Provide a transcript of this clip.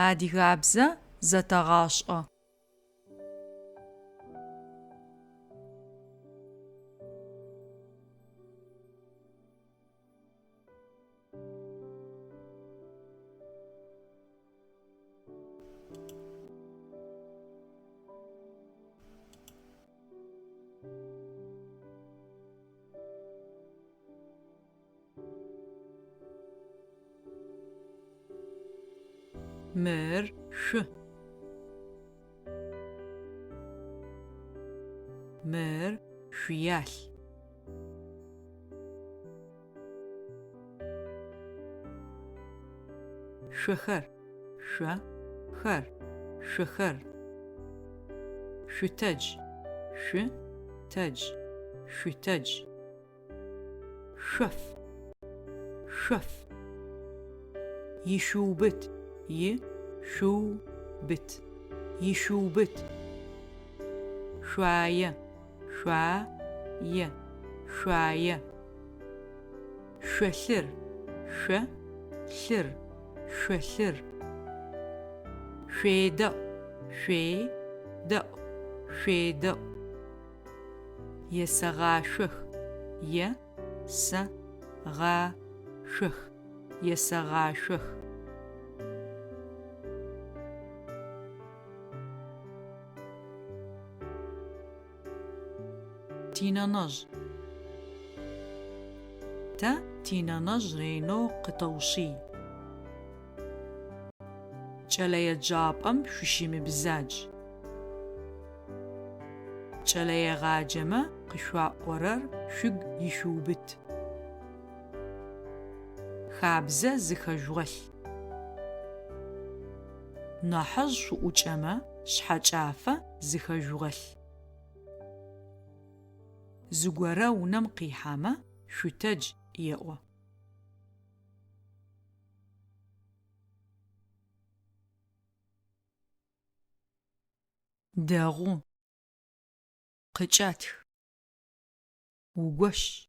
Адыгабзэ зэтэгъашӏэ. Мыр шъу. Мыр шъуялъ. Шъохэр, шъо, хэр, шъохэр. Шъутэдж, шъу, тэдж, шъутэдж. Шъоф, шъоф. Ишъуубыт, и, шъу, быт, ишъуубыт. Шъуае, шъуа, е, шъуае. Шъолъыр, шъо, лъыр, шъолъыр. Шъуедэӏу, шъуе, дэӏу, шъуедэӏу. Есэгъашъох, е, сэ, гъа, шъох, есэгъашъох. Тинэнэжъ. Тэ тинэнэжъ ренэу къытэушъый. Кӏэлэеджапӏэм шъущымыбзадж. Кӏэлэегъаджэмэ къышъуаӏорэр шъугу ишъуубыт. Хабзэ зыхэжъугъэлъ. Нахьыжъ шъуӏукӏэмэ, шъхьэкӏафэ зыхэжъугъэлъ. Зыгорэ унэм къихьэмэ, шъутэдж еӏо. Дэгъу. Къыкӏэтх. Угощ.